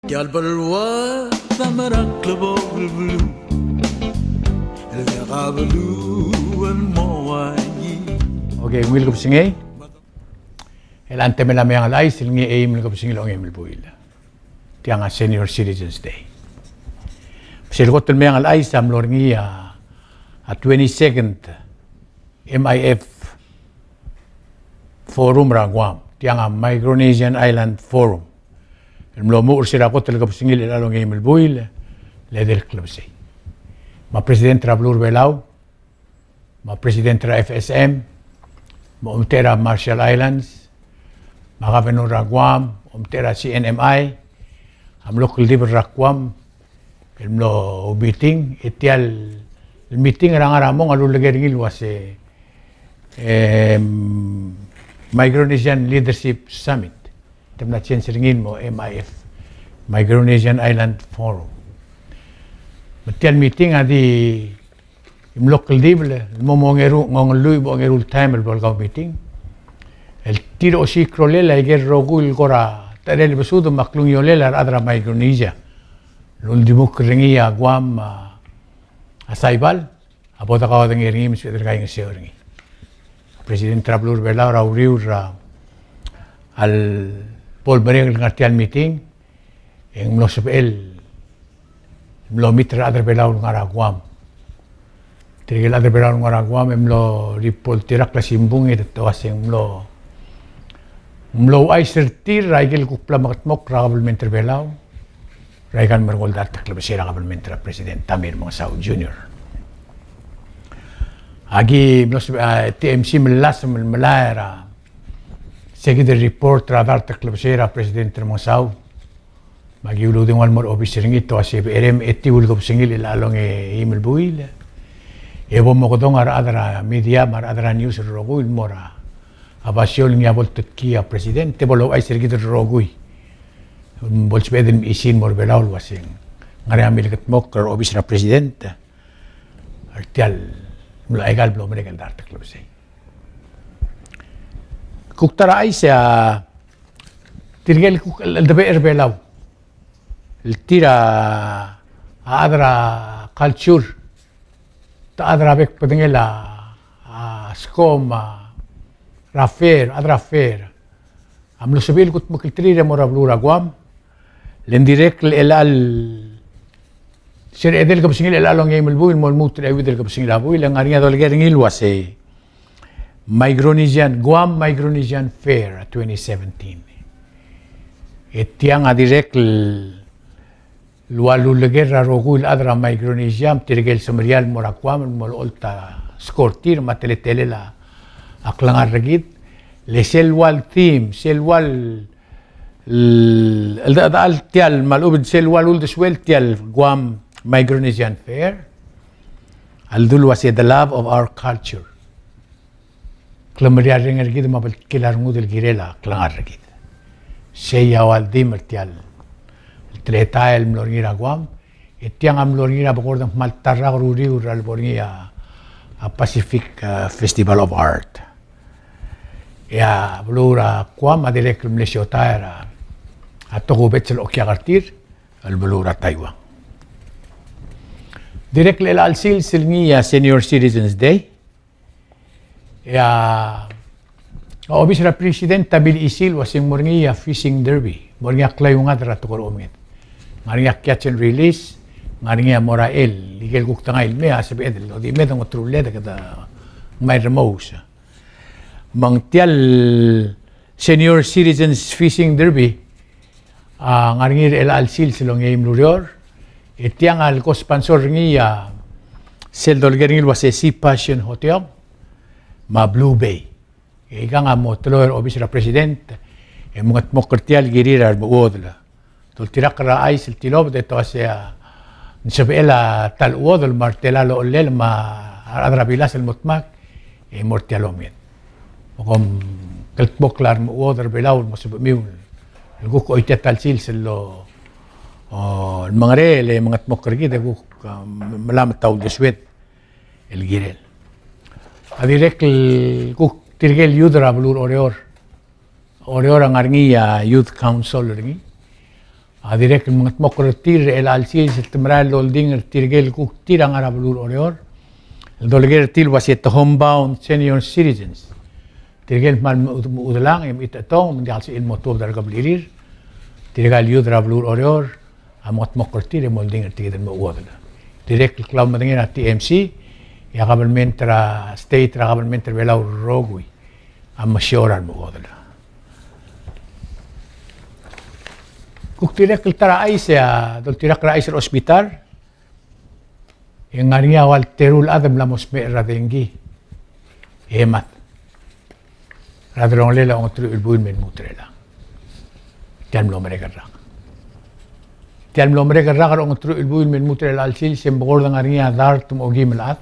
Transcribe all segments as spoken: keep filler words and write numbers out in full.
Tia el beluad a mera el klebokel beluu, el diak a beluu el mo uaii. Okay, ungil kebesengei. El a temel a Meang el Chais el ngii a eim el kebesengil a ongeim el buil. Tiang a Senior Citizens Day. Sel kot el Meang el Chais a mlo er ngii a, a twenty-second M I F Forum er a Guam, tiang a Micronesian Island Forum, el mlo muchel er sel kot el kebesengil er a ongeim el buil, el edei el klebesei. Me a President er a beluu er a Belau, me a President er a F S M, me a omtechei er a Marshall Islands, me a Governor er a Guam, omtechei er a C N M I, a mlo kldibel er a Guam, el mlo meeting, e tia el meeting er a ngar er a mong a luleker er ngii el uase, em, Micronesian Leadership Summit. Te mla change er ngii el mo M I F, Micronesian Island Forum. Me tia el meeting a di mlo kldibel el mo, mo ongeru, mo ongelluich, mo ongeru el taem el bo el kau meeting. El tir a osiik a rolel aike el rokui el kora techerel besudem me a klungiolel a rechad er a Micronesia el uldimukl er ngii a Guam, a, a Saipan, a bo dekaodengei er ngii me sebeched el kaingeseu er ngii. President er a beluu er a Belau er a uriul er a, a lebo el merek el ngar tia el meeting, e ng mlo sebechel el mlo meet er a rechad er a Belau el ngar er a Guam. Tirke el chad er a Belau el ngar er a Guam e mlo report er a klesimbung e te uase ng mlo, mlo ouchais er tir er aike el kuk bla mekedmokl er a kabelment er a Belau er aika el merekong el dart el klebesei er a kabelment er a President Tommy Remengesau Junior. Aki mlo sebechel, a, T M C me llasem el melai er a se kid el report er a dart el klebesei er a President Remengesau. Me aki uludengua el mo er a obis er ngii, te uase becherei me etiu el kebesengil er a ongeim el buil, e bo mokedong a rechad er a media me a rechad er a news el rokui el mo er a basio el ngii a bo el tetkii a President, e bo louchais er kid el rokui. Bo lsebeched el mechisii el mo er a Belau el uase ng ngar er ngii a milekedmokl er a obis er a President er tia el mlo, aika el mlo merek el dart el klebesei. Kuk ta er a chais a tirke el kuk cheldebechel er a Belau el tir a chad er a culture, ta chad er a bek el bedengel a, a, skom, a, er a fair, chad er a fair, a mlo sebechir el kudmeklterir e mo er a beluu er a Guam, le ng dirrek el chelecha el, se er a edei el kebesengil er a ongeim el buil el mo lmuut er a euid el kebesengil a buil, e ng ngar er ngii a doleker er ngii el uase Micronesian, Guam Micronesian Fair twenty seventeen. E tiang a dirrek el ua luleker er a rokui el chad er a Micronesia me tirke el semeriar el mo er a Guam el mo olecholt a score er tir me a teletelel a klengar er kid. Le sel ua el theme, sel ua el, el, el, el, tia el me a lechub e sel ua el uldesuel tia el Guam Micronesian Fair a ldu el uase The Love of Our Culture. Klemeriarreng er kid me a bltkil a rengud el kirel a klengar er kid. Sei a ua el theme er tia el teletael el mlo er ngii er a Guam, e tiang a mlo er ngii er a bekord el kmal ta el rak er a uriul er a lebo er ngii a, a Pacific, a, Festival of Art. E a beluu er a Guam a dirrek el mle siotai er a, a tokubets el okiak er tir el beluu er a Taiwan. Dirrek el chelecha el sils el ngii a Senior Citizens Day, e a obis er a President a milechesii el uase ng mo er ngii a fishing derby, mo er ngii a klaiungad er a tekoi er a omenged. Ng ngar er ngii a catch and release, ng ngar er ngii a mo er a el, ikel kuk tengai el mei a sebeched el di me dongeterulled e kede ngmai el remous. Me ng tia el Senior Citizens Fishing Derby a ngar er ngii er chelecha el sils el ongeim el ureor, e tiang a le co-sponsor er ngii a sel doleker er ngii el uase Sea Passion Hotel me a Blue Bay. E ikang a mo teloi er a obis er a President e mengedmokl er tia el kirir a remechuodel. Doltirakl er a chais el tilobed e te uase a ng sebechel a ta el chuodel me a retelael a ochellel me a rechad er a bilas el mo dmak e mo er tia el omenged. Me kom kldmokl a remechuodel er a Belau el mo sebechemiu el kuk choitii a ta el sils el lo, o, el mengereel e mengedmokl er kid e kuk, a, melamech a uldesued el kirel. A dirrek el kuk tirke el youth er a beluu er a Oreor. Oreor a ngar er ngii a Youth Council er ngii. A dirrek el mengedmokl er tir er chelecha el sils el te merael el oldingel er tirke el kuk tir a ngar er a beluu er Oreor el dolekoi er tir el uase te homebound senior citizens. Tirke el kmal me-, mechudelang e mechitechetong me ng diak el sebechir el mo tuobed er a rekeblirir. Tirka el youth er a beluu er Oreor a mengedmokl er tir e moldingel er tir el mo chuodel. Dirrek el kmal medengei er a T M C, e a government er a state er a government er a Belau el rokui a mesiou er a remechuodel. Kuk dirrek el ta er a chais, e a doltirakl er a chais er a hospital, e ng ngar er ngii a ua el teru el chad el mla mo smecher er a dengue e mad er a delongelel a ongeteruich el buil me lmuut er chelechang. Tia el mlo merek el rak. Tia el mlo merek el rak er a ongeteruich el buil me lmuut er chelecha el sils e ng bekord ngar er ngii a dart me a okeim el chad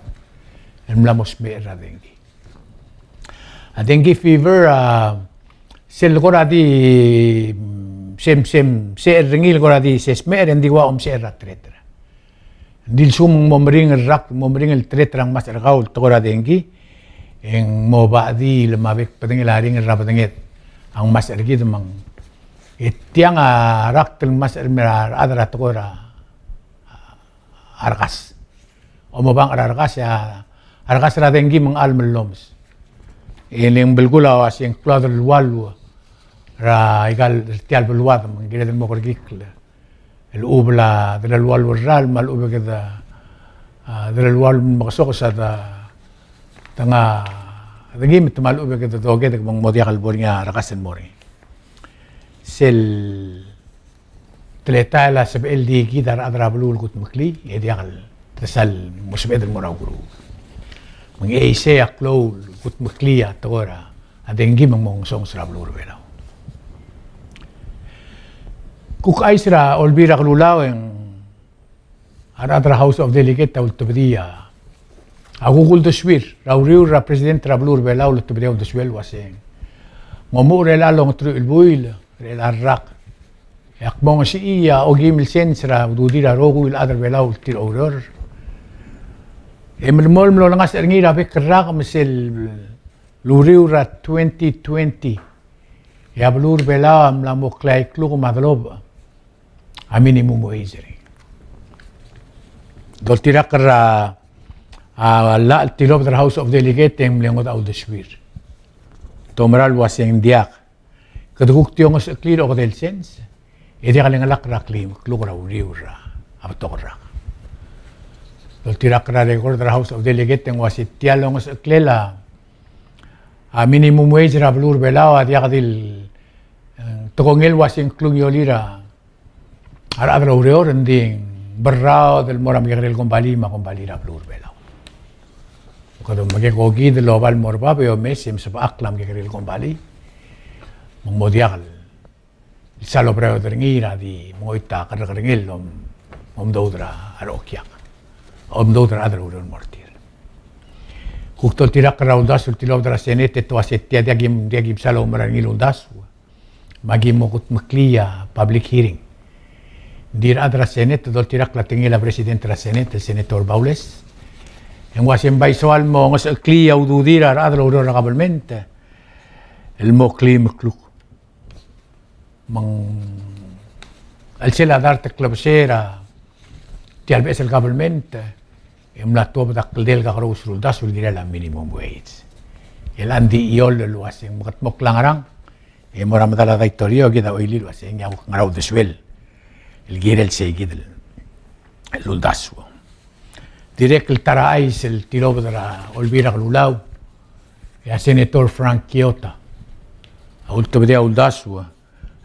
el mla mo smecher er a dengue. A dengue fever, a, sel kora di, mm, sem, sem, secher er ngii el kora di se smecher e ng di ua omsecher er a tereter. Ng di lsekum ng mo meringel el rak, mo meringel el tereter a ngmasech er kau el tekoi er a dengue, e ng mo bechedil me a bek el bedengel a ringel er a bedenged a ngmasech er kid me ng. E tiang a rakt el ngmasech el mer a rechad er a tekoi er a a rekas. Omobang er a rekas, e a rekas er a dengue me ng chelem el llomes. E le ng belkul a uase ng klou a delualu er a ikal er tia el beluad me ng kired el mo kerekikl el chubel a delelualu el ralm me a lechub e kede, a, delelualu el mekesokes a de, de nga, de ngii me te me a lechub e kede dokedek me ng mo diak el bo er ngii a rekas el mo er ngii. Sel teletael a sebechel di kid a rechad er a beluu el kudmeklii, e diak el, te sal mo sebeched el mo er a ukeruul. Me ng isei a klou el kudmeklii a tekoi er a dengue me ng mo ngesonges er a beluu er a Belau. Kuk chais er a Olbiil er a Kelulau e ng a rechad er a House of Delegate a ultebedii a, a kuk uldesuir er a uriul er a President er a beluu er a Belau el ultebedii a uldesuel el uaseng, ng omuchel er chelecha el ongeteruich el buil er chelecha el rak, e ak mo ngesechii a okeim el sens er a ududir a rokui el chad er a Belau el tir a oureor. E melemolem el olengasech er ngii er a bek el rak me sel uriul er a twenty twenty, e a beluu er a Belau a mla mo kleai el kluk me a delobech a minimum wage er ngii. Doltirakl er a, a, llach el tilobed er a House of Delegate e ng mle ngodech a uldesuir. Te oumera el uaseng diak. Kede kuk di ongesecheklii er a okedei el sens, e diak lengelakl er a kleim el kluk er a uriul er a betok el rak. Doltirakl er a record er a House of Delegate e ng uase tia el ongesecheklel a, a minimum wage er a beluu er a Belau a diak di el, e, te kongei el uaseng klungiolir a a rechad er a ureor, ng di ng berraod el mo er a mekekerei el kombalii me a kombalii er a beluu er a Belau. Kede mekekokid el oba el mo er bab e omes e mesebechakl a mekekerei el kombalii me ng mo diak el sal oberaod er ngii er a di mengoit a kerrekerengel el om, omdoud er a reokiak, omdoud er a rechad er a ureor el mo er tir. Kuk doltirakl er a uldasu el tilobed er a Senate e te uase tia diak kim, diak kim sal oumera er ngii el uldasu me aki mo kudmeklii a public hearing. Ng di a rechad er a Senate, doltirakl a tekingel a President er a Senate, el Senator Baules, e ng uase ng bai soal mo ngesecheklii a ududir a rechad el oureor er a government el mo kleim el kluk. Me ng chelsel a dart el klebesei er tia el beches el government e mla tuobed a kldei el kakerous el uldasu el kirel a minimum wage. E le ng di chiol el uase ng mekedmokl a ngerang e mo er a medal a daitorio, kid a oilii el uase ng ngera uldesuel el kirel sei kid el uldasu. Dirrek el ta er a chais el tilobed er a Olbiil er a Kelulau, e a Senator Frank Kyota a ultebedii a uldasu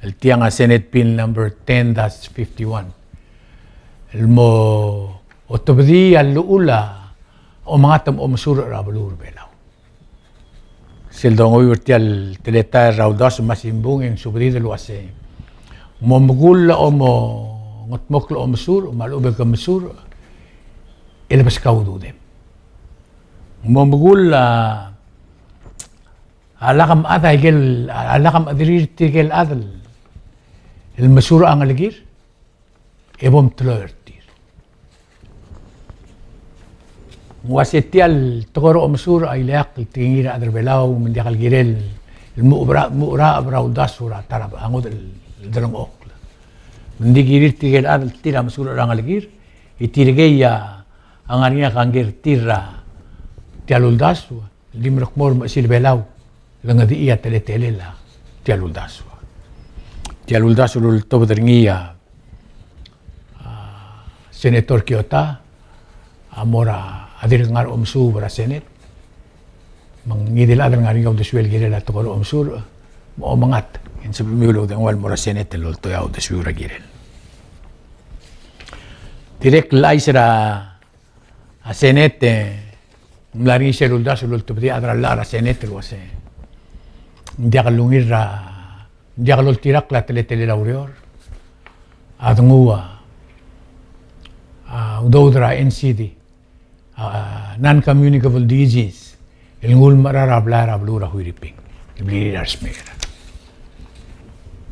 el tiang a Senate Bill number ten dash fifty-one el mo otebedii a llechul a omengat me a omesurech er a beluu er a Belau. Sel dongoiu er tia el teletael er a uldasu me a simbung e ng subedid el uase ng mo mekull a omengedmokl a omesurech me a lechub e ke mesurech e lebeskau a ududem. Ng mo mekull a lak mechad a ikel, a lak mechederir tirke el chad el mesurech a ngelekir e bo mteloi er tir. Ng uase tia el tekoi er a omesurech a ileakl el tekingir a rechad er a Belau me ng diak el kirel el mo er a, mo er a, mo er a uldasu er a ta er a ngodech el delengchokl. Ng di kirir tirke el chad el tir a mesuub er a ngalek er tir, e tirkei a ngar er ngii a kangkei er tir er tia el uldasu el di merekmo er a Mechesil Belau el ngedechii a teletelel a tia el uldasu. Tia el uldasu el ultobed er ngii a, a, Senator Kyota a mo er a dirk ngar er a omesuub er a Senate. Me ngii di el chad el ngar er ngii a uldesuel kirel a tekoi er a omesuub, me a omengat. E ng sebechemiu el oudengua el mo er a Senate el oltoia a uldesuiu er a kirel. Dirrek el chais er a a Senate, e ng mla er ngii sel uldasu el ultebedii a chad er a llach er a Senate el uase ng diak lungil er a, ng diak loltirakl a teletelel a ureor a denguu a, a udoud er a N C D, a, non-communicable disease, el nguu el mecherar a blai er a beluu er a Huiriping el blirir a resmecher.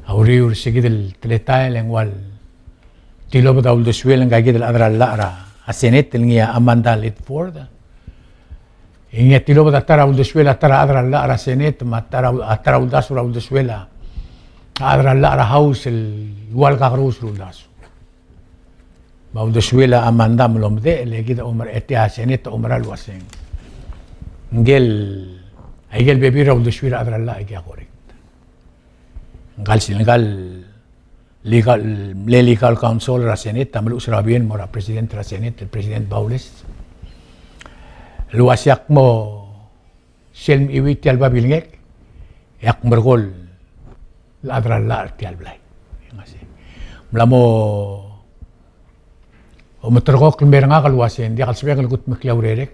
A uriul er se kid el teletael e ng ua el tilobed a uldesuel ngka kid el chad er a llach er a Senate el ngii a Amanda Ledford. E ngii a tilobed a ta er a uldesuel a ta er a chad er a llach er a Senate, me a ta er a, a ta er a uldasu er a uldesuel a chad er a llach er a House el ua el kakerous el uldasu. Me a uldesuel a Amanda a mlo medechel, e kid a omer, e tia a Senate a oumera el uaseng, ngike el, aike el bebil er a uldesuir a chad er a llach a ikel correct. Ngka el, ngka el legal, mle legal counsel er a Senate a meluches er a babier el mo er a President er a Senate, el President Baules, el uase ak mo sel mechiuii tia el babilngek, e ak merekong el chad er a llach er tia el blai. Ng uase, mla mo ometerekokl el mer ngak el uase ng diak el sebechek el kudmeklii a urerek,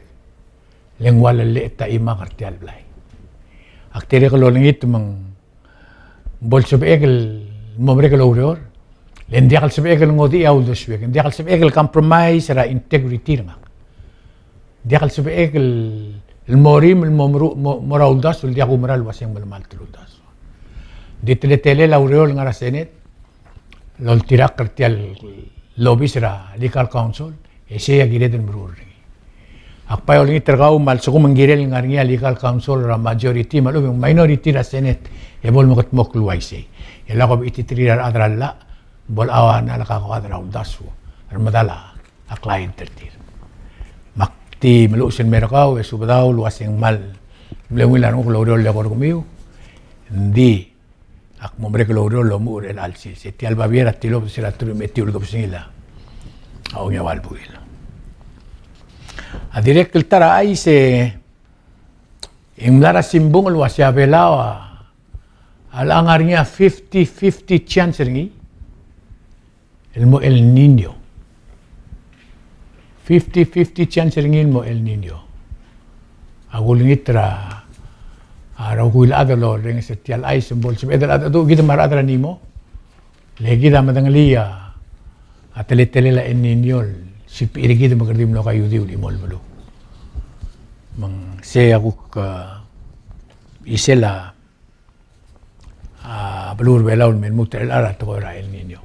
le ng ua lellechetakl a chimak er tia el blai. Ak dirrek el olengit me ng bo lsebechek el mo merek el oureor, le ng diak el sebechek el ngodechii a uldesuek, ng diak el sebechek el compromise er a integrity er ngak. Ng diak el sebechek el, el mo er ngii el mo meru-, mo, mo er a uldasu el diak oumera el uaseng melemalt el uldasu. Ng di teletelel a ureor el ngar er a Senate el oltirakl er tia el obis er a legal counsel, e sei a kired el meruul er ngii. Ak bai olengit er kau me a lsekum ng kirel ngar er ngii a legal counsel er a majority me a lechub e ng minority er a Senate e bo lemekedmokl el uaisei, e lak obechititerir a rechad er a llach bo lechoa a ngalek a ko chad er a uldasu er medal a client er tir. Me ak di meluches el mer kau e subedau el uaseng kmal mle ungil a renguk el oureor el eko er kemiu. Ng di ak mo merek el oureor el omuchel er chelecha el sils. E tia el babier a tilobed er sel teruich me a etiu el kebesengil a ongeua el buil. A dirrek el ta er a chais e ng mla er a simbung el uase a Belau a, a locha ngar er ngii a fifty fifty chance er ngii el mo El Niño. Fifty fifty chance er ngii el mo El Niño. A kulengit er a, a rokui el chad el orrenges er tia el chais me bo lsebeched el cheldecheduch kid me a rechad er a Nimo. Le kid a medengelii a teletelel a El Niño el sebechir kid me kede di mlo kaiudiu el chimo el beluu. Me ng sei a kuk, e, isel a a beluu er a Belau el me lmuut er chelecha el tekoi er a El Niño.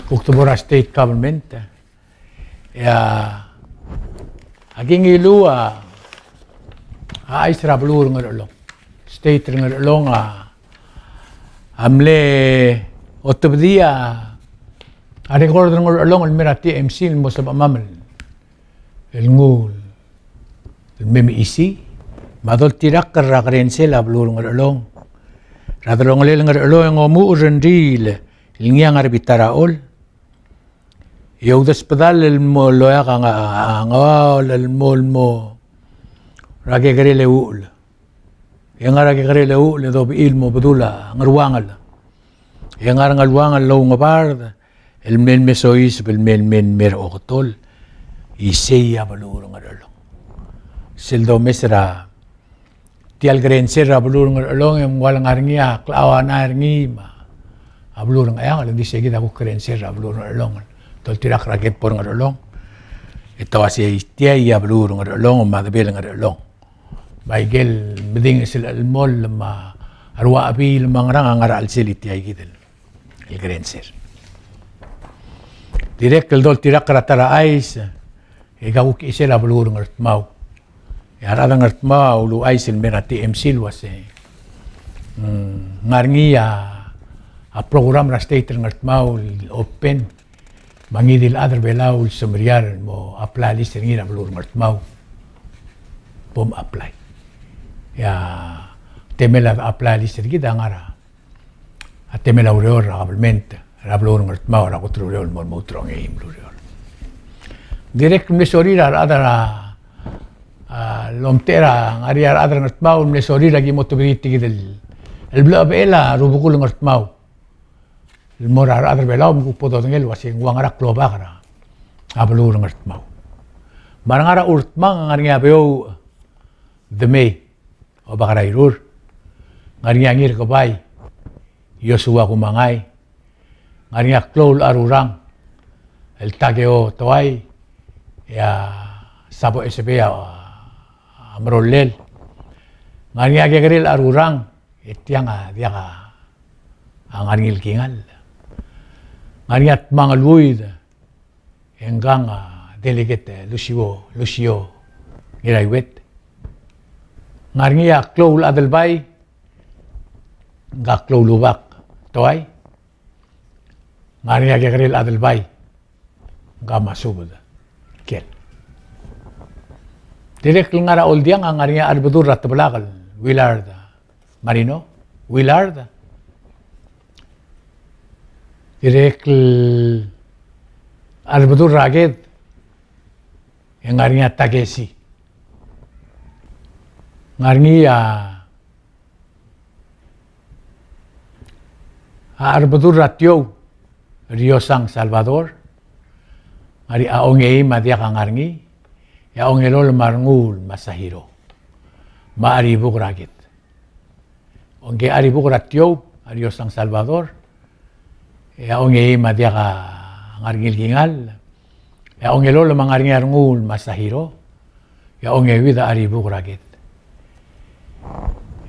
Kuk te bo er a state government, e a, a kingiluu a, a chais er a beluu er a Ngerchelong. State er a Ngerchelong a, a mle otebedii a, a record er a Ngerchelong el mer a T M C el mo sebechemam el el nguu el me mechisii, me a doltirakl er a kerensel a beluu er a Ngerchelong. Er a delongelel Ngerchelong e ng omuchel er a rengrir el ngii a ngar er a bita er a chol. E oudesbedall el mo loia a nga-, a ngaol el mo, el mo er a kekerel a uchul. E ngar er a kekerel a uchul e dobechii el mo bedul a Ngeruangel. E ngar er a Ngeruangel el oungebard el mei el me soiseb el mei el me, me er a oketol. Isei a beluu er a Ngerchelong. Sel domes er a tia el kerensel er a beluu er a Ngerchelong e ng ua le ngar er ngii a klecha a ngar er ngii me a beluu er a Ngcheangel, e ng di sei kid a kuk kerensel er a beluu er a Ngerchelong. Doltirakl er a ked bo er a Ngerchelong e te uasei tia a beluu er a Ngerchelong me a debel a Ngerchelong. Me aike el medinges el chelmoll me a ruachebiil me a ngerang a ngar er a chelsel tia kid el kerensel. Dirrek el doltirakl er a ta er a chais, e kuk chisel a beluu er a Ngardmau. E a rechad er a Ngardmau a uluuchais el mer a T M C el uase, mm, ngar er ngii a a program er a state er a Ngardmau el open, me a ngii di el chad er a Belau el semeriar el mo apply a list er ngii er a beluu er a Ngardmau, bo m apply. E a temel a apply a list er kid a ngar er a, a temel a ureor er a government er a beluu er a Ngardmau er a kot el ureor el mo lmuut er a ongeim el ureor. Dirrek el mle sorir a rechad er a, a, el omtechei er a ngar er ngii a rechad er a Ngardmau el mle sorir a ki mo tebedii tia kid el, el blechebechel a rubekul Ngardmau el mo er a rechad er a Belau me kuk bo dodengei el uasei ng ua ngera klobak er a beluu er a Ngardmau. Me a re ngar er a Urdmang a ngar er ngii a Beouch Demei, Obak er a Irur, ngar er ngii a Ngirkebai Iosua Kumangai, ngar er ngii a Klou el Arurang el Takeo Toai, e a Sabo Esebei a, a Merolel, ngar er ngii a Kekerel Arurang, e tiang a diak a, a ngar er ngii el kingall. Ngar er ngii a Tmangeluid, e ngkang a Delegate Lucio, Lucio Ngiraiwet. Ngar er ngii a Klou el Adelbai, ngka Klou el Ubak Toai. Ngar er ngii a Kekerel Adelbai, ngka Masubed Kel. Dirrek el ngar er a Oldiang a ngar er ngii a Arbedul er a Tebelak el Willard Marino, Willard. Dirrek el Arbedul er a Ked, e ngar er ngii a Takesi. Ngar er ngii a, a Arbedul er a Tiou, Riosang Salvador. Ngar er ngii a ongeim a diak a ngar er ngii, e a ongelolem a Renguul Masahiro. Me a Aribuk er a Ked. Ongke a Aribuk er a Tiou, a Riosang Salvador. E a ongeim a diak a ngar er ngii el kingall. E a ongelolem a ngar er ngii a Renguul Masahiro. E a ongeuid a Aribuk er a Ked.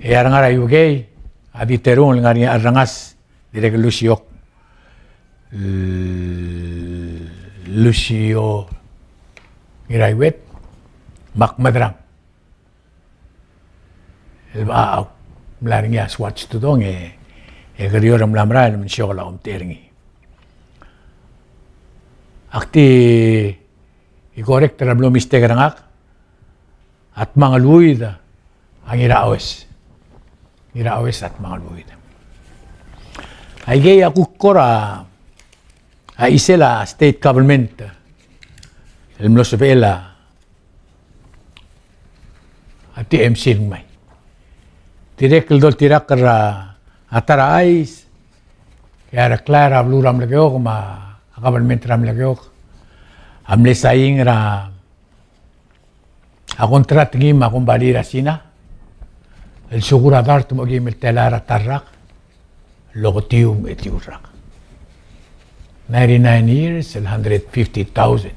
E a re ngar er a U K a di terung el ngar er ngii a Rengas, dirrek el Lucio, Lucio Ngiraiwet, me a Kmedrang el Bechachau. Mla er ngii a Swatch Tudong e, e Kerior a mla merael el mensiok el omtechei er ngii. Ak di correct er a blo mistake er ngak, a Tmangeluid a Ngiraoes. Ngiraoes a Tmangeluid. Aikei a kuk kora, a chisel a state government el mlo sebechel a a T M C el ngmai. Dirrek el doltirakl er a ta er a chais, e a Reklai er a beluu er a Melekeok me a government er a Melekeok a mle saing er a contract er ngii me a kombalii er a Sina el sukur a dart me a okeim el telael er a ta el rak el oketiu me a etiu el rak. Ninety-nine years el hundred fifty thousand.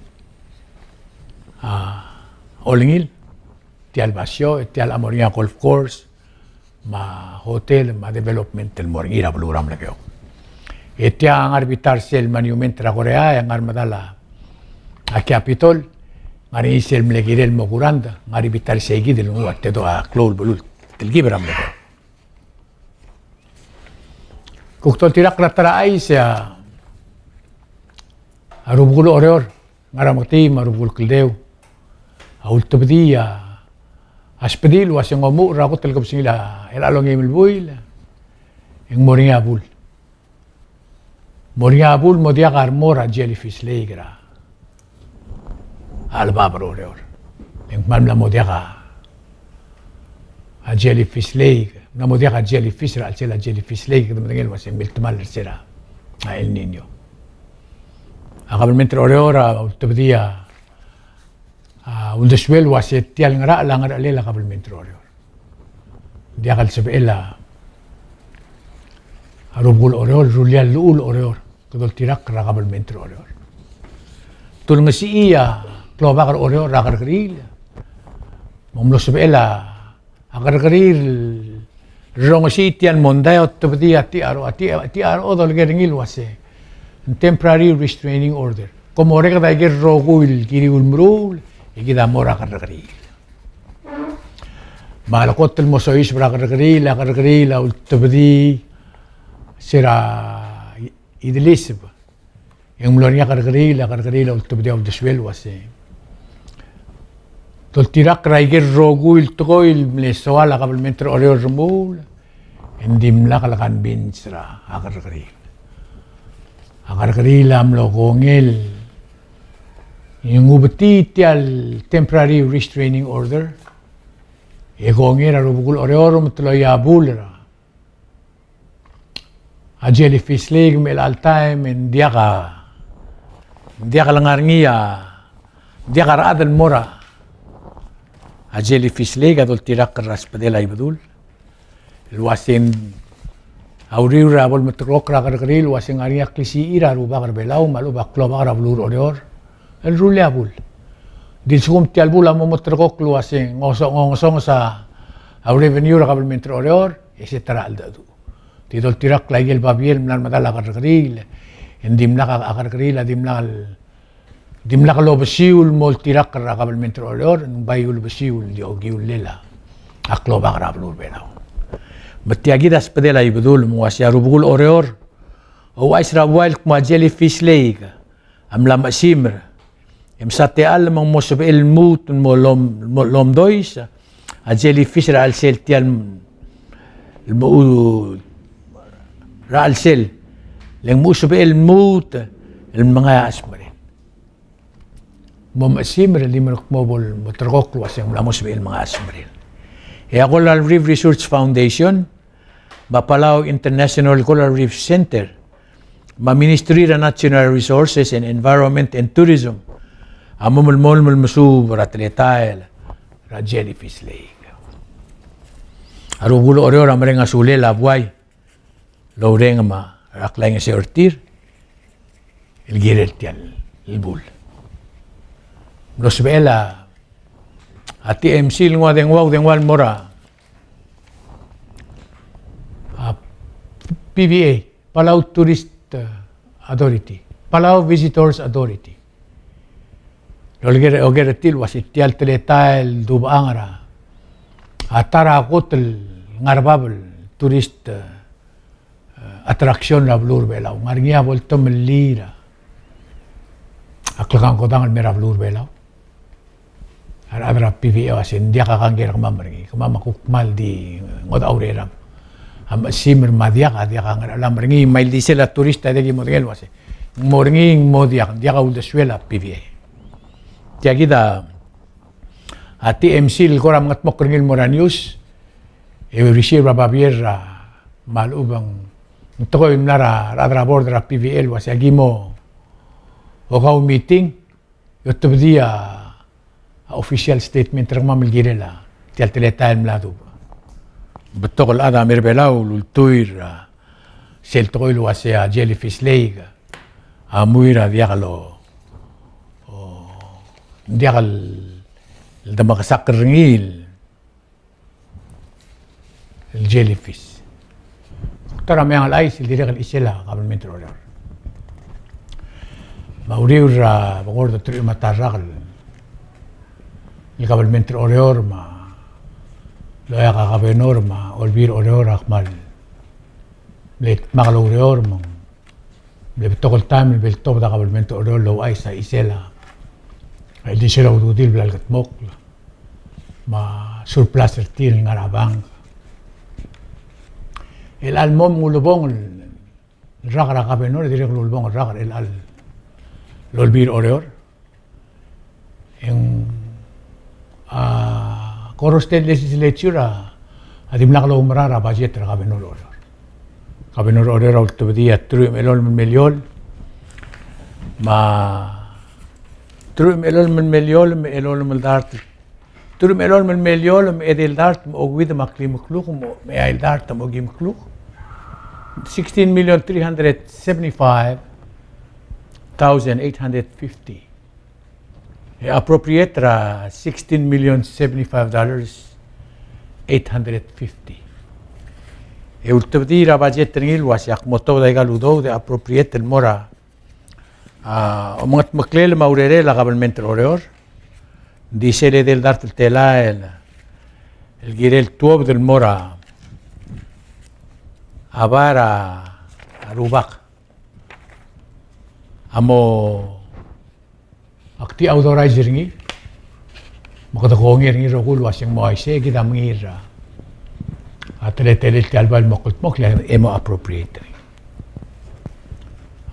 A olengil, tia el basio, e tia el mo er ngii a golf course, me a hotel, me a development el mo er ngii er a beluu er a Melekeok. E tia a ngar er a bita er sel monument er a Korea, e a ngar er a medal a Capitol, ngar er ngii sel mle kirel el mo kurangd, ngar er a bita er seikid el nguu a tedobech a klou el beluu el telkib er a Melekeok. Kuk doltirakl er a ta er a chais e a rubekul Oreor, ngar er a Meketii me a rubekul Kldeu, a ultebedii a sbedii el uase ng omuchel er a kot el kebesengil a chelecha el ongeim el buil e ng mo er ngii a bul. Mo er ngii a bul, mo diak a remo er a Jellyfish Lake er a a chelebacheb er Oreor. E ng kmal mla mo diak a Jellyfish Lake, mla mo diak a jellyfish er a chelsel a Jellyfish Lake, kede medengei el uase ng miltemall er se er a El Niño. A kabelment er Oreor a ultebedii a uldesuel el uase tia el ngerachel a ngerachelel a kabelment er Oreor. Diak el sebechel a rubekul Oreor, rullii a llechul Oreor, kede oltirakl er a kabelment er Oreor. Te ulengesechii a klobak er Oreor er a kerrekeriil, me ng mlo sebechel a kerrekeriil el rongesii tia el mondai e otebedii a T R O, a T-, a T R O a dolekoi er ngii el uase ng temporary restraining order. Kom orreked aike el rokui el kiriu el meruul, e kid a mo er a kerrekeriil. Me a lekot el mo soiseb er a kerrekeriil, a kerrekeriil a ultebedii se er a Ideliseb, e ng mlo er ngii a kerrekeriil, a kerrekeriil a ultebedii a uldesuel el uase doltirakl er a ikel rokui el tekoi el mle soal a kabelment er a Oreor el remuul, e ng dimlak le convince er a kerrekeriil. A kerrekeriil a mlo kongei el ngubetii tia el temporary restraining order, e kongei er a rubekul Oreor me te loia a bul er a a Jellyfish Lake, me chelecha el taem e ng diak a, ng diak lengar er ngii a, ng diak a rechad el mo er a Jellyfish Lake a doltirakl er a sbedel a Ibedul el uase ng, a uriul er a bo lemeterekokl er a kerrekeriil el uase ng ngar er ngii a klisichir a rubak er a Belau me a lechub a klobak er a beluu er a Oreor el rullii a bul. Di lsekum tia el bul a mo meterekokl el uase ng ngeso-, ngesonges a, a revenue er a kabelment er a Oreor, e se ta er a cheldecheduch. Di doltirakl a ikel babier el mla er medal a kerrekeriil, e ng dimlak a kerrekeriil a dimlak el, dimlak lobesiu el mo oltirakl er a kabelment er a Oreor, ng bai ulebesiu el di okiu el lel a klobak er a beluu er a Belau. Me tia kid a sbedel a Ibedul me ng uase a rubekul Oreor a ouchais er a buai el kmo a Jellyfish Lake a mla mechesimer e msa techall me ng mo sebechel el lmuut el mo lom-, mo lomdois a jellyfish er a chelsel tia el, el mo, er a chelsel, le ng mo sebechel el lmuut el mengai a chesmerel. Mo mechesimer el di merekmo bo lemeterekokl el uase ng mla mo sebechel el mengai a chesmerel. E a Coral Reef Research Foundation, me a Palau International Coral Reef Center, me a Ministry er a Natural Resources and Environment and Tourism a mo melemolem el mesuub er a teletael er a Jellyfish Lake. A rubekul Oreor a mereng a sulel a buai el oureng me a klaingeseu er tir el kirel tia el bul. Mlo sebechel a, a T M C el nguu a dengua, dengua el mo er a, a, P V A, Palau Tourist, eh, Authority, Palau Visitors Authority. Loleker, oker er tir el uase tia el teletael el dubechang er a, a ta er a kot el ngar er bab el tourist, eh, eh, attraction er a beluu er a Belau. Ng ngar er ngii a bo letemellii er a klekangkodang el mei er a beluu er a Belau. A rechad er a P V A a uase ng diak a kangkei er kemam er ngii. Kemam a kuk kmal di ngodech a ureram. A mechesimer me a diak, a diak a ngerechelam er ngii, me a ildisel a turista a diak ki modengei el uase ng mo er ngii, ng mo diak, ng diak a uldesuel a P V A. Tia kid a, a T M C el kora mengedmokl er ngii el mo er a news, e receive er a babier er a, me a lechub e ng tekoi el mla er a rechad er a board er a P V A el uase aki mo okiu a meeting, e otebedii a, a official statement er kemam el kirel a tia el teletael el mla dubech. Betok el chad a mei er a Belau el ultuil er a sel tekoi el uase a Jellyfish Lake a mui er a diak lo, o, diak el, el demekesakl er ngii el el jellyfish. Ta er a meang el chais el dirrek el chisel a kabelment er a Oreor. Me a uriul er a bekord el teruich me a ta el rak el kabelment er a Oreor me a loia a kabenor me a olbiil er a Oreor a kmal mle dmak el oureor me ng mle betok el taem el bo ltobed a kabelment er a Oreor el ouchais a chisel a ildisel a ududir el bla lekedmokl me a surplus er tir el ngar er a bank. El chelecha el mo ulebongel el rak er a kabenor, e dirrek el ulebongel el rak er chelecha el olbiil er a Oreor. E ng, a, Koror State Legislature a, a dimlak loumerang er a budget er a kabenor er a Oreor. Kabenor er a Oreor a ultebedii a teruich me a elolem el miliol, me a teruich me a elolem el miliol, me a elolem el dart, teruich me a elolem el miliol, me a edei el dart, me a okeuid me a klim el kluk, me a eai el dart, me a okeim el kluk. Sixteen million three hundred seventy-five thousand eight hundred fifty. E appropriate er a sixteen million seventy-five dollars eight hundred fifty. E ultebedii er a budget er ngii el uase ak mo tobed aika el udoud e appropriate el mo er a, a, omengedmeklel me a urerel a kabelment er a Oreor. Ng di sel edei el dart el telael el kirel tuobed el mo er a, a bai er a rubak a mo, ak di authorize er ngii, me kede kongei er ngii el rokui el uaseng mo uaisei, kid a mengiil er a teletelel tia el bai el mo kldmokl e mo appropriate er ngii.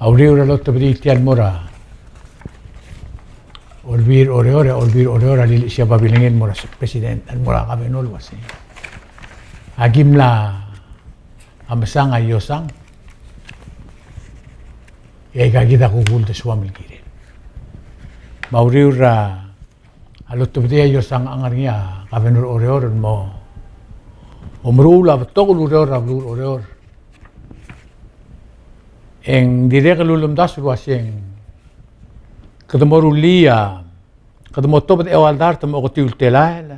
A uriul er a lotebedii tia el mo er a Olbiil er Oreor, e a Olbiil er Oreor a lilechesii a babilngel el mo er a President, el mo er a Governor el uasei, aki mla mesang a iosang, e aika kid a kuk uldesuam el kirel. Me a uriul er a lotebedii a iosang a ngar er ngii a Governor er Oreor el mo omeruul a betok el ureor er a beluu er Oreor. E ng dirrek el ulemdasu el uaseng kede mo rullii a, kede mo tobed a eua el dart me a oketiu el telael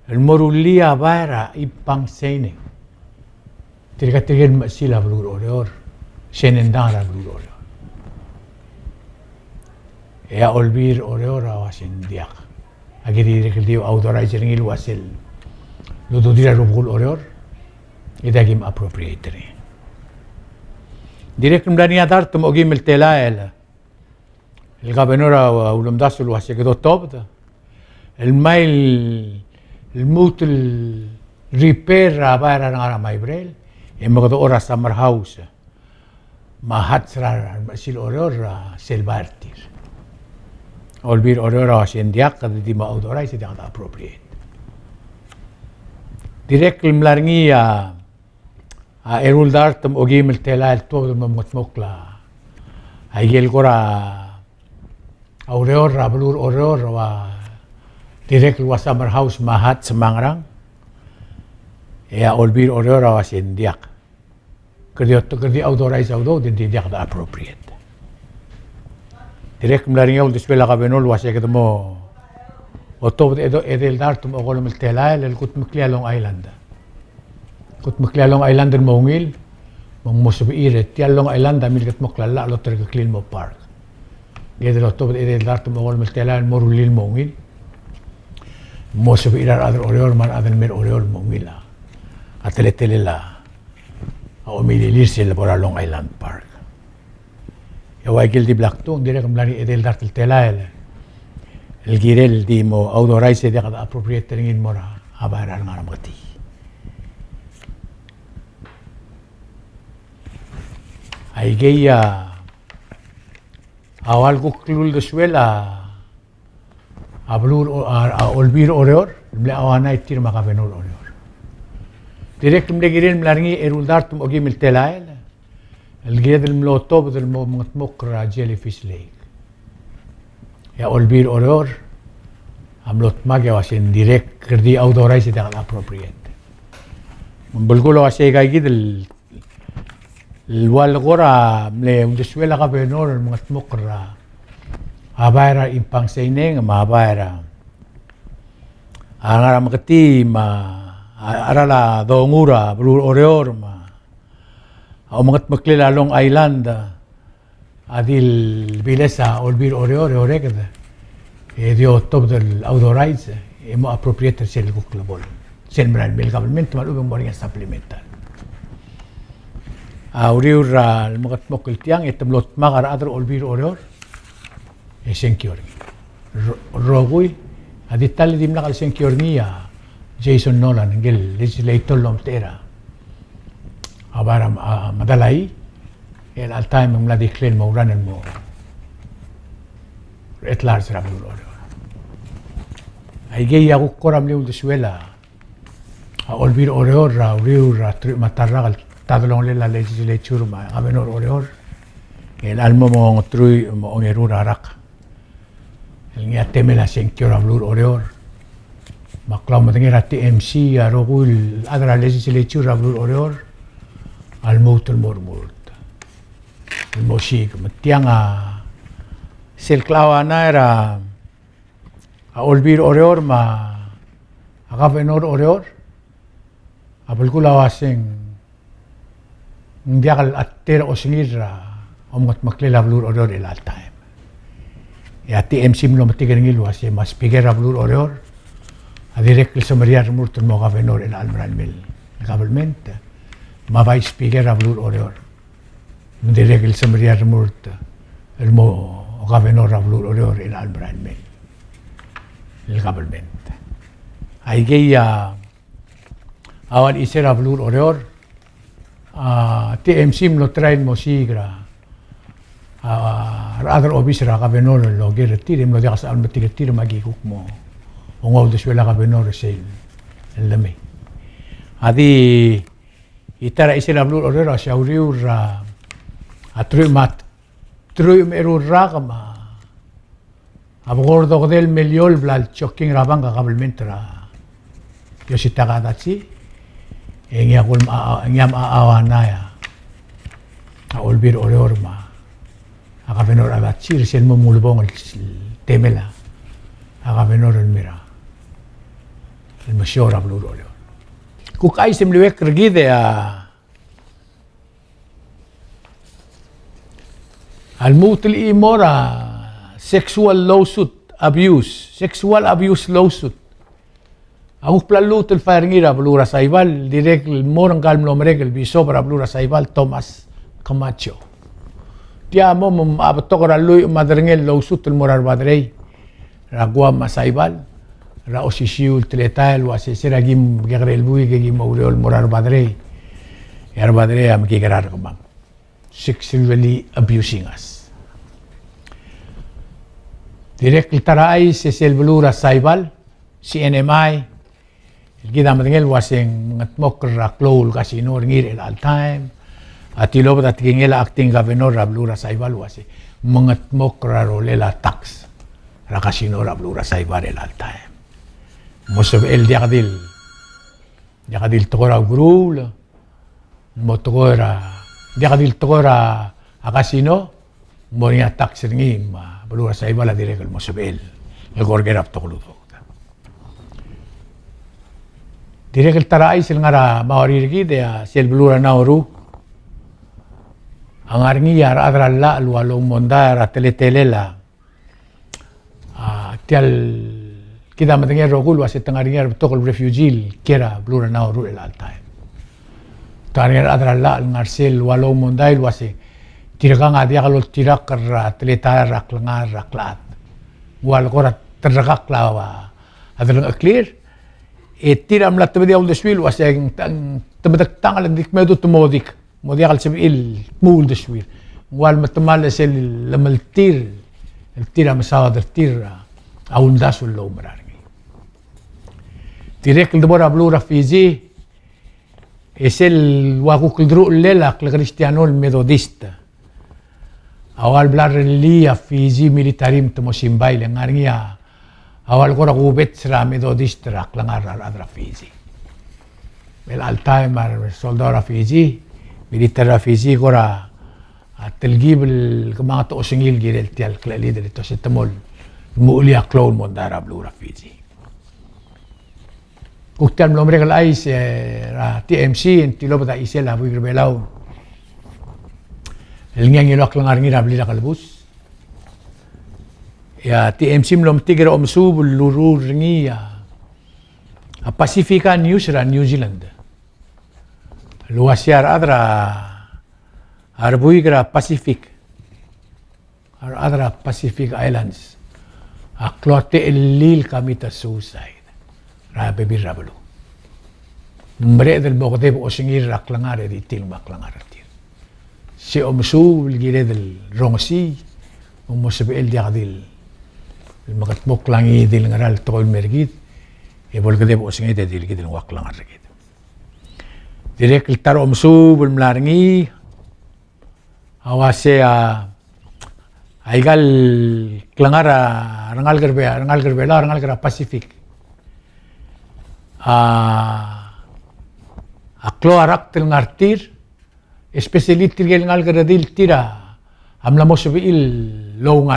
el mo rullii a bai er a Ippang Seineng. Tirka tirke el mechesil a beluu er Oreor, seinengdang er a beluu er Oreor. E a Olbiil er Oreor a uaseng diak. Aki dirrek el di authorize er ngii el uasei el ududir a rubekul Oreor, e diak kim appropriate er ngii. Dirrek el mla er ngii a dart me a okeim el telael el Governor a ulemdasu el uasei kede otobed el mei el lmuut el repair a bai er a Ngara Maibrel, e me kede ora summer house me a huts er a remechesil Oreor er sel bai er tir. A Olbiil er Oreor a uaseng diak, kede di mo authorize e diak de appropriate. Dirrek el mla er ngii a a eru el dart me a okeim el telael el tuobed el mo mengedmokl a ikel kora ureor er a beluu er Oreor, ua dirrek el ua summer house me a huts me a ngerang. E a Olbiil er Oreor a uaseng diak. Kede di, kede di authorize a udoud e ng di diak de appropriate. Dirrek el mla er ngii a uldesuel a Governor el uasei kede mo otobed a edo, edei el dart me a okolem el telael el kudmeklii a Long Island. Kudmeklii a Long Island el mo ungil, me ng mo sebechir e tia el Long Island a milkedmokl a llach el oterekeklii el mo park. Kede lotobed a edei el dart me a okolem el telael el mo rullii el mo ungil, mo sebechir a rechad er Oreor me a rechad el mei er Oreor el mo ungil a teletelel a omililir sel bo er a Long Island Park. E ua ikel di bla kdung, dirrek el mla er ngii a edei el dart el telael el kirel di mo authorize e diak de appropriate er ngii el mo er a bai er a Ngara Meketii. Aikei a ua el kuk uldesuel a a beluu er O-, a, a Olbiil er Oreor, el mle auanai tir me a Governor er Oreor. Dirrek el mle kirel el mla er ngii a eru el dart me a okeim el telael el kired el mlo tobed el mo mengedmokl er a Jellyfish Lake. E a Olbiil er Oreor a mlo dmak e uaseng dirrek el di authorize e diak de appropriate. Me ng belkul a uasei aika kid el el ua el kora mle uldesuel a Governor el mengedmokl er a bai er a Ippang Seineng me a bai er a Ngara Meketii me a cheral a dongu er a beluu er Oreor me a omengedmeklel a Long Island a di lebiles a Olbiil er Oreor e oreked e di otobed el authorize e mo appropriate er sel kuk lebo el sel merael mei el government me a lechub e ng mo er ngii a supplemental. A uriul er a lemengedmokl el tiang e te mlo dmak a rechad er a Olbiil er Oreor e sengkio er ngii. Ro-, rokui a di ta el dimlak el sengkio er ngii a Jason Nolan, ngike el legislator el omtechei er a bai er a, a, Medalaii, e chelecha el taem e ng mla declare el mo run el mo at large er a beluu er Oreor. Aikei a kuk kora mle uldesuel a Olbiil er Oreor er a uriul er a truich me a ta el rak el ta delongelel a legislature me a governor er Oreor, e chelecha el mo ongeteruich me a ongeru er a rak el ngii a temel a sengkio er a beluu er Oreor. Me a klemedengei er a T M C a rokui el chad er a legislature er a beluu er Oreor a lmuut el mo remurt el mo siik. Me tiang a sel klauanai er a Olbiil er Oreor me a governor er Oreor a belkul a uaseng ng diak el chetei er a osengir er a omengetmeklel a beluu er Oreor er chelecha el taem. E a T M C a mlo metik er ngii el uase me a speaker er a beluu er Oreor a dirrek el semeriar el remurt el mo governor er chelecha el merael mei el government, me a vice speaker er a beluu er Oreor Ng dirrek el semeriar el mo er a, el mo governor er a beluu er Oreor er chelecha el merael mei el government. Aikei a, a ua el chisel a beluu er Oreor, a, T M C a mlo try el mo osiik er a, a, rechad er a obis er a governor el oker er tir, e mlo diak a sebechel el metik er tir me aki kuk mo, mo uldesuel a governor er sel, el lemei. A di, e ta er a chisel a beluu er Oreor a se a uriul er a, a truich me a, truich me a eru el rak me a, a bekord okedei el miliol el bla lechokking er a bank a kabelment er a Yositaka Adachi, e ngii a kul, a, a, ngii a, a, a, a, a Olbiil er Oreor me a, a governor Adachi, er sel mo ulebongel el temel a, a governor el mei er a, el mesiou er a beluu er Oreor. Kuk chais e mliuekl er kid e a, a lmuut el chimo er a sexual lawsuit, abuse, sexual abuse lawsuit. A kuk bla lluut el file er ngii er a beluu er a Saipan, dirrek el mo er ngka el mlo merek el bishop er a beluu er a Saipan, Thomas Camacho. Tia mo, mo, a betok er a lluich me a derengel el lawsuit el mo er a rebaderei er a Guam me a Saipan, er a osisiu el teletael el uase se er a kim kekerei el buik e kim oureor el mo er a rebaderei, e a rebaderei a mekekerei er kemam, sexually abusing us. Dirrek el ta er a chais e sel beluu er a Saipan, C N M I, el kid a medengei el uase ng mengedmokl er a klou el casino er ngii er chelecha el taem. A tilobed a tekingel a acting governor er a beluu er a Saipan el uase ng mengedmokl er a rolel a tax er a casino er a beluu er a Saipan er chelecha el taem. Mo sebechel diak di, diak di le tekoi er a ukeruul, mo tekoi er a, diak di le tekoi er a casino, mo er ngii a tax er ngii, me a beluu er a Saipan a dirrek el mo sebechel el korker a betok el udoud. Dirrek el ta er a chais el ngar er a Maori er kid e a sel beluu er a Nauru a ngar er ngii a rechad er a llach el ua loumondai er a teletelel a A, tia el kid a medengei el rokui el uase te ngar er ngii a rebetok el refugee el kiei er a beluu er a Nauru er chelecha el taem. Te ngar er ngii a rechad er a llach el ngar sel ua loumondai el uase tirkang a diak loltirakl er a teletael er a klengar er a klechad. Ng ua le kora terrekakl a, a delengcheklir, e tir a mla tebedii a uldesuir el uase ng, ng, te medektang el ng di kmedu te mo dik. Mo diak el sebechir el dmu uldesuir. Ng ua le metemall sel lemeltir el tir a mesaod er tir a uldasu el oumera er ngii. Dirrek el debo er a beluu er a Fiji, e sel ua kuk el deruchellel a klekristiano el Methodist a ua le bla lerellii a Fiji military me te mo simbai, le ng ngar er ngii a a ua le kora kubets er a Methodist er a klengar er a rechad er a Fiji. Me chelecha el taem a resoldau er a Fiji, military er a Fiji, kora, a, telkib el kemanget a osengir el kirel tia el klechelid el te ose te mo lmuchellii a klou el mondai er a beluu er a Fiji. Kuk tia el mlo merek el chais, e, er a T M C, e ng tilobed a chisel a buik er a Belau el ngii a ngiluu a klengar er ngii er a blil a kelebus. E a T M C a mlo metik er a omesuub el ureor er ngii a, a Pacifica News er a New Zealand el uase a rechad er a, a rebuik er a Pacific, a rechad er a Pacific Islands a klou a techellir el commit a suicide er a bebil er a beluu. Ng mereched el bo kedeb a osengir er a klengar e di tir me a klengar er tir. Se omesuub el kired el rongesii, me ng mo sebechel diak di le mekedmokl a ngii di le ngera el tekoi el mer kid, e bo le kedeb a osenged e di le kid el nguu a klengar er kid. Dirrek el ta er a omesuub el mla er ngii, a uase a, aika el klengar a rengalek er a Be-, rengalek er a Belau, rengalek er a Pacific a, a klou a rakt el ngar tir, especially tirke el ngalek el redil tir a mla mo sebechir el oungar